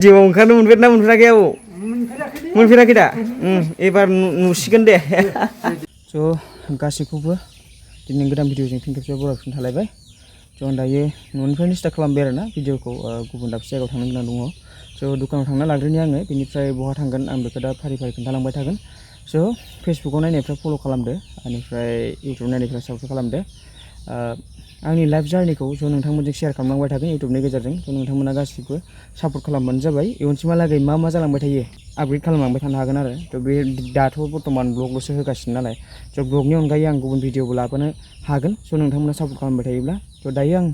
जिउआव ओंखारनो मोनफेरना मोनफेराखै आबौ? मोनफेराखै दा? एबार नुसिगोन दे। स' गासैखौबो दिनै गोदान भिडिअजों फिन खेबसे बरायफिननो थालायबाय। स' आं दायो न'निफ्रायनो स्टार्ट खालामबाय आरोना भिडिअखौ गुबुन दाबसे जायगायाव थांनो गोनां दङ। स' दखानाव थांना लाग्रोनि आङो, बेनिफ्राय बहा थांगोन आं बेखौ दा फारि फारि खोन्थालांबाय थागोन। स' फेसबुकाव नायनायफ्रा फल' खालामदो, बेनिफ्राय इउटुब नायनायफ्रा साबस्क्राइब खालामदो। आंनि लाइफ जार्निखौ स' नोंथांमोनजों शेयार खालामलांबाय थागोन इउटुबनि गेजेरजों। स' नोंथांमोना गासिबो सापर्ट खालामबानो जाबाय। इयुनसिमहालागै मा मा जालांबाय थायो आपग्रेड खालामलांबाय थानो हागोन आरो। थ' बे दाथ' बर्थमान ब्लगल'सो होगासिनो नालाय, स' ब्लगनि अनगायै आं गुबुन भिडिअबो लाबोनो हागोन। स' नोंथांमोना सापर्ट खालामबाय थायोब्ला। थ' दायो आं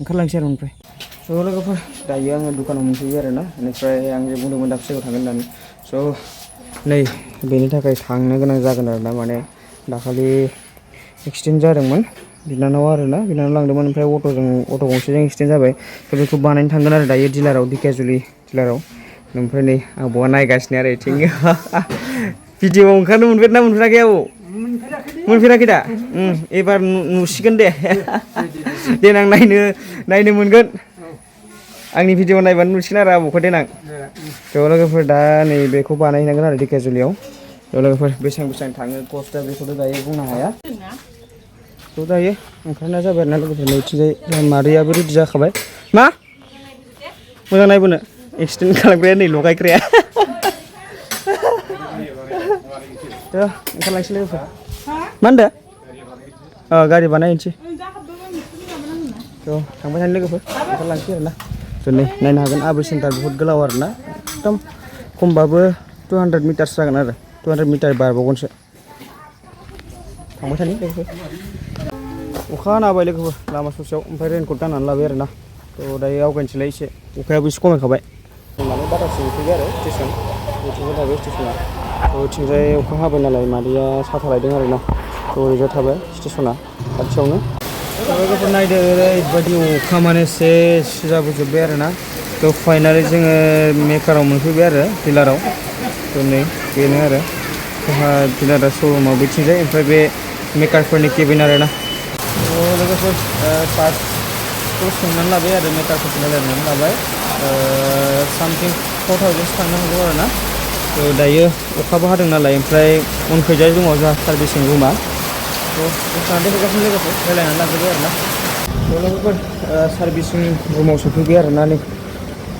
ओंखारलांसै आरो न'निफ्राय। स' लोगोफोर दायो आङो दखानाव मोनफैबाय आरोना, बेनिफ्राय आं जे बुंदोंमोन दाबसे जायगायाव थांगोन होननानै। स' नै बेनि थाखाय थांनो गोनां जागोन आरोना, माने दाखालि एक्सिडेन्ट जादोंमोन बिनानावा आरोना, बिनानाव लांदोंमोन, ओमफ्राय अट' गंसेजों एक्सिडेन्ट जाबाय। स' बेखौ बानायनो थांगोन आरो दायो डिलाराव, दिकेजुलि डिलाराव। ओमफ्राय नै आबौआ नायगासिनो आरो इथिं। भिडिअ'आव ओंखारनो मोनफेरना मोनफेराखै आबौ? मोनफेराखै दा? एबार नुसिगोन दे। देनां नायनो मोनगोन। आंनि भिडिअ नायबानो नुसिगोन आरो आबौखौ देनां। थ' लोगोफोर दा नै बेखौ बानायहैनांगोन आरो दिकेजुलियाव। थ' लोगोफोर बेसेबां थाङो कस्टआ बेखौथ' दायो बुंनो हाया। थ' दायो ओंखारनाय जाबाय आरोना लोगोफोर, नैथिंजाय मादैयाबो रेडि जाखाबाय। मा मोजां नायबोनो एक्सिडेन्ट खालामग्राया नै लगायग्राया। थ' ओंखारलांसै लोगोफोर। मा होनदों? गारि बानायहैनोसै। थ' थांबाय थानो लोगोफोर, ओंखारलांसै आरोना। थ' नै नायनो हागोन आबै सेन्टार बुहुत गोलाव आरोना, एकदम खमबाबो 200 मिटारसो जागोन आरो, 200 मिटार बारबावगोनसो। थांबाय थानि लोगोफोर। अखा हाना होबाय लोगोफोर लामा ससेयाव, ओमफ्राय रेनकट गाननानै लाबाय आरोना। थ' दायो आवगायनोसैलाय एसे, अखायाबो एसे खमायखाबाय। माने बाटारसिम मोनफैबाय आरो स्टेसन, बेथिंबो थाबाय स्टेसना। थ' ओथिंजाय अखा हाबाय नालाय मादैया साथा लायदों आरोना। थ' ओरैजाय थाबाय स्टेसना खाथियावनो। लोगोफोर नायदो ओरैबायदि अखा माने सेस जाबोजोब्बाय आरोना। थ' फाइनालि जोङो मेकाराव मोनफैबाय आरो डिलाराव। थ' नै बेनो आरो जोंहा डिलारा श'रुमा बिथिंजाय, ओमफ्राय बे मेकारफोरनि केबिन आरोना। थ' लोगोफोर पार्ट्सखौ सोंनानै लाबाय आरो मेकारफोरजों रायज्लायनानै लाबाय। सामथिं 4000 थांनो हागौ आरोना। थ' दायो अखाबो हादों नालाय, ओमफ्राय उनखैजाय दङ जोंहा सार्भिसिं रुमा। थ' दसेनो फैगासिनो लोगोफोर, रायज्लायनानै लाजोब्बाय आरोना। थ' लोगोफोर सार्भिसिं रुमाव सफैबाय आरोना नै।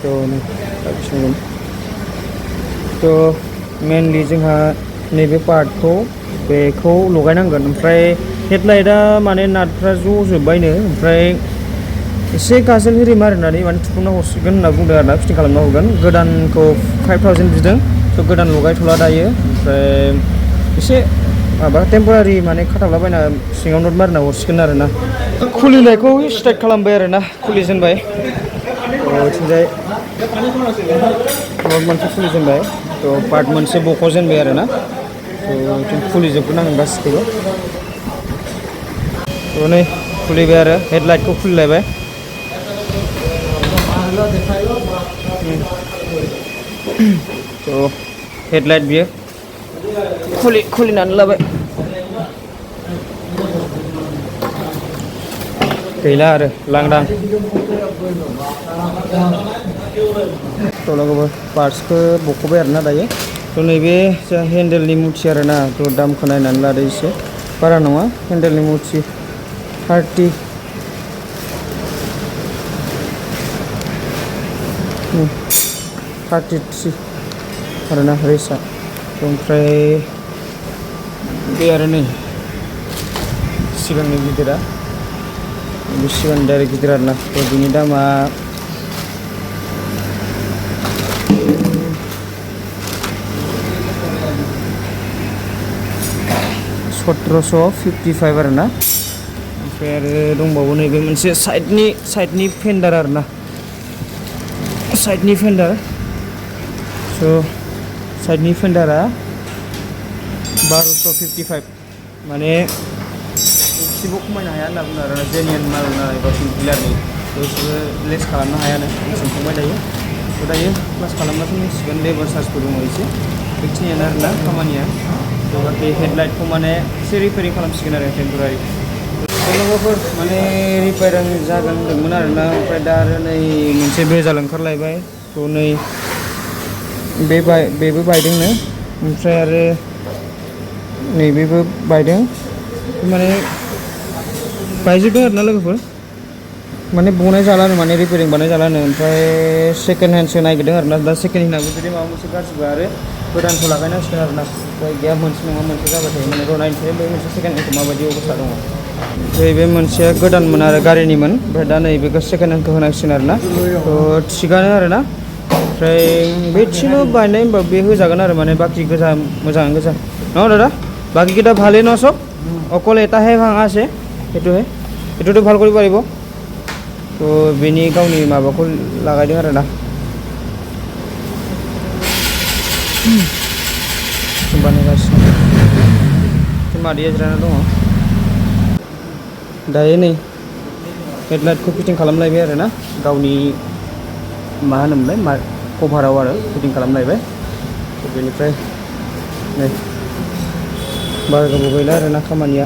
थ' नै सार्भिसिं रुम। थ' मेनलि जोंहा नैबे पार्टखौ बेखौ लगायनांगोन, ओमफ्राय हेडलाइटआ माने नाटफ्रा ज'जोब्बायनो, ओमफ्राय एसे गाजोल होरि मारिनानै माने थुफ्लुंना हरसिगोन होनना बुंदों आरोना, फिटिं खालामना हरगोन। गोदानखौ 5000 बिदों। थ' गोदान लगायथ'ला दायो, ओमफ्राय एसे माबा टेम्परारि माने खाथाबलाबायना सिङाव नट मारिना हरसिगोन आरोना। खुलिनायखौ स्टार्ट खालामबाय आरोना, खुलिजेनबाय। ओथिंजाय नट मोनसे खुलिजेनबाय। थ' पार्ट मोनसे बख'जेनबाय आरोना। थ' बिथिं खुलिजोबग्रोनांगोन गासिखौबो। थ' नै खुलिबाय आरो हेडलाइटखौ खुलिलायबाय। थ' हेडलाइट बियो खुलिनानै लाबाय। गैला आरो लांदां। थ' लोगोफोर पार्ट्सखौ बख'बाय आरोना दायो। थ' नैबे जोंहा हेन्देलनि मुथि आरोना। थ' दामखौ नायनानै लादो एसे, बारा नङा हेन्देलनि मुथि 30 33 आरोना रेसा। ओमफ्राय बे आरो नै सिगांनि गिदिरा, बे सिगांनि डाइरेक्ट गिदिर आरोना। थ' बिनि दामा 1755 आरोना। ओमफ्राय आरो दंबावो नैबे मोनसे साइडनि फेन्डार आरोना, साइडनि फेन्डार। स' साइडनि फेन्डारा 1255, माने एसेबो खमायनो हाया होनना बुंदों आरोना, जेन्युइन माल नालाय गावसिनि डिलारनि। बिसोरो लेस खालामनो हायानो, सोंखांबाय दायो। थ' दायो प्लास खालामबासो मिथिसिगोन, लेबार चार्जबो दङ एसे, बेखिनियानो आरोना खामानिया। थ' बाखि हेडलाइटखौ माने एसे रिपेयारिं खालामसिगोन आरो टेम्परारि। लोगोफोर माने रिपेयारिं जागोन होनदोंमोन आरोना, ओमफ्राय दा आरो नै मोनसे भेजाल ओंखारलायबाय। थ' नै बेबो बायदोंनो ओमफ्राय आरो नैबेबो बायदों माने बायजोबदों आरोना लोगोफोर माने बनाय जालानो माने रिपेयारिं बानाय जालानो ओमफ्राय सेकेन्ड हेन्डसो नागिरदों आरोना दा सेकेन्ड हेन्डआबो जुदि माबा मोनसे गाज्रिबा आरो गोदानखौ लागायनांसिगोन आरोना ओमफ्राय गैया मोनसे नङा मोनसे जाबाय थायो माने र' नायनोसै बे मोनसे सेकेन्ड हेन्डखौ माबायदि अबस्था दङ ओमफ्राय बे मोनसेया गोदानमोन आरो गारिनिमोन ओमफ्राय दा नैबेखौ सेकेन्ड हेन्डखौ होनांसिगोन आरोना थ' थिगानो आरोना ओमफ्राय बे थिनो बायनाय होनबा बे होजागोन आरो माने बाखि गोजा मोजाङानो गोजा न दादा বাকি কেইটা ভালেই ন চব অকল এটাহে ভাঙা আছে সেইটোহে এইটোতো ভাল কৰিব পাৰিব তো বেনি গাवनि माबाखौ लागायदों आरोना बानायगासिनो मादैया जिरायना दङ दायो नै हेडलाइटखौ फिटिं खालामलायबाय आरोना गावनि मा होनोमोनलाय कभाराव आरो फिटिं खालामलायबाय बेनिफ्राय नै बारा गोबाव गैला आरोना खामानिया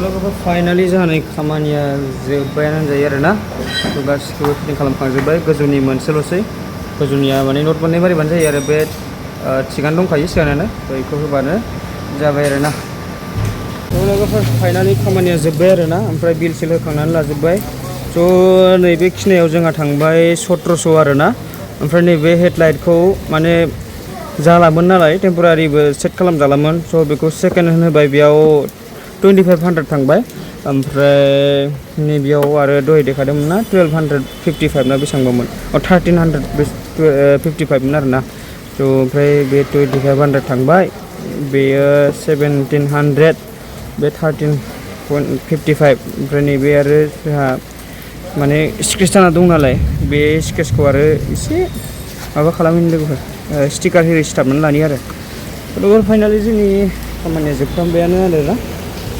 लोगोफोर फाइनालि जानाय खामानिया जोब्बायानो होनजायो आरोना गासिखौबो फिटिं खालामखांजोब्बाय गोजौनि मोनसेल'सै गोजौनिया माने नट मोननै मारिबानो जायो आरो बे थिगानो दंखायो सिगाङानो बेखौ होबानो जाबाय आरोना लोगोफोर फाइनालि खामानिया जोब्बाय आरोना ओमफ्राय बिल सिल होखांनानै लाजोब्बाय थ' नैबे खिनायाव जोंहा थांबाय 1700 आरोना ओमफ्राय नैबे हेडलाइटखौ माने जालामोन नालाय टेम्परारिबो सेट खालामजालामोन स' बेखौ सेकेन्ड हेन्ड होबाय बेयाव 2500 थांबाय ओमफ्राय नैबेयाव आरो दहाय देखादोंमोन ना 1255 ना बेसेबांबामोन 1355 मोन आरोना थ' ओमफ्राय बे 2500 थांबाय बेयो 1700 बे 13.55 ओमफ्राय नैबे आरो जोंहा माने स्क्रेच जाना दं नालाय बे स्क्रेचखौ आरो एसे माबा खालामहैनो लोगोफोर स्टिकार हिरि सिथाबनानै लानि आरो लोगोफोर फाइनालि जोंनि खामानिया जोबफ्रामबायानो आरोना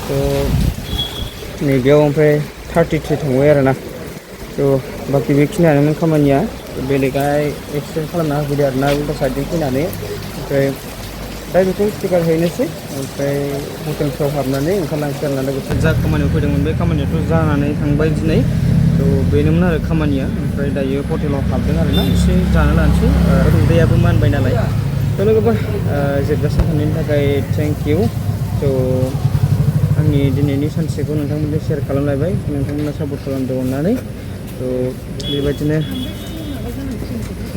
थ' नैबेयाव ओमफ्राय 33 थांबाय आरोना थ' बाखि बेखिनियानोमोन खामानिया बेलेगाय एक्सटेन्ड खालामना होफैदो आरोना उल्टा साइडजों फैनानै ओमफ्राय दा बेखौ स्टिकार हैनोसै ओमफ्राय हटेलफ्राव हाबनानै ओंखारलांसै आरोना लोगोफोर जा खामानियाव फैदोंमोन बे खामानियाथ' जानानै थांबाय दिनै थ' बेनोमोन आरो खामानिया ओमफ्राय दायो हटेलाव हाबदों आरोना एसे जानो लानोसै उदैयाबो मानबाय नालाय थ' लोगोफोर जोबजासिम थानायनि थाखाय थेंक इउ थ' आंनि दिनैनि सानसेखौ नोंथांमोनजों शेयार खालामलायबाय नोंथांमोना सापर्ट खालामदों अननानै थ' बेबायदिनो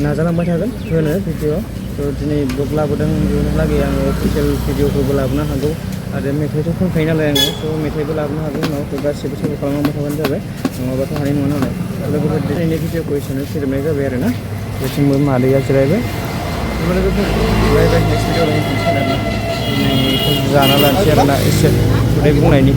नाजालांबाय थागोन होनो भिडिअ थ' दिनै ब्लग लाबोदों इयुनहालागै आङो अफिसियेल भिडिअफोरबो लाबोनो हागौ आरो मेथाइथ' खनखायो नालाय आङो थ' मेथाइबो लाबोनो हागौ उनाव थ' गासिबो सापर्ट खालामलांबाय थाबानो जाबाय नङाबाथ' हानाय नङा नालाय लोगोफोर दिनैनि भिडिअखौ एसेनो फोजोबनाय जाबाय आरोना बेथिंबो मादैया जिरायबाय लोगोफोर नेक्स्ट भिडिअ लायनो थांसै आरोना जाना लानोसै आरोना एसे उदै बुंनायनि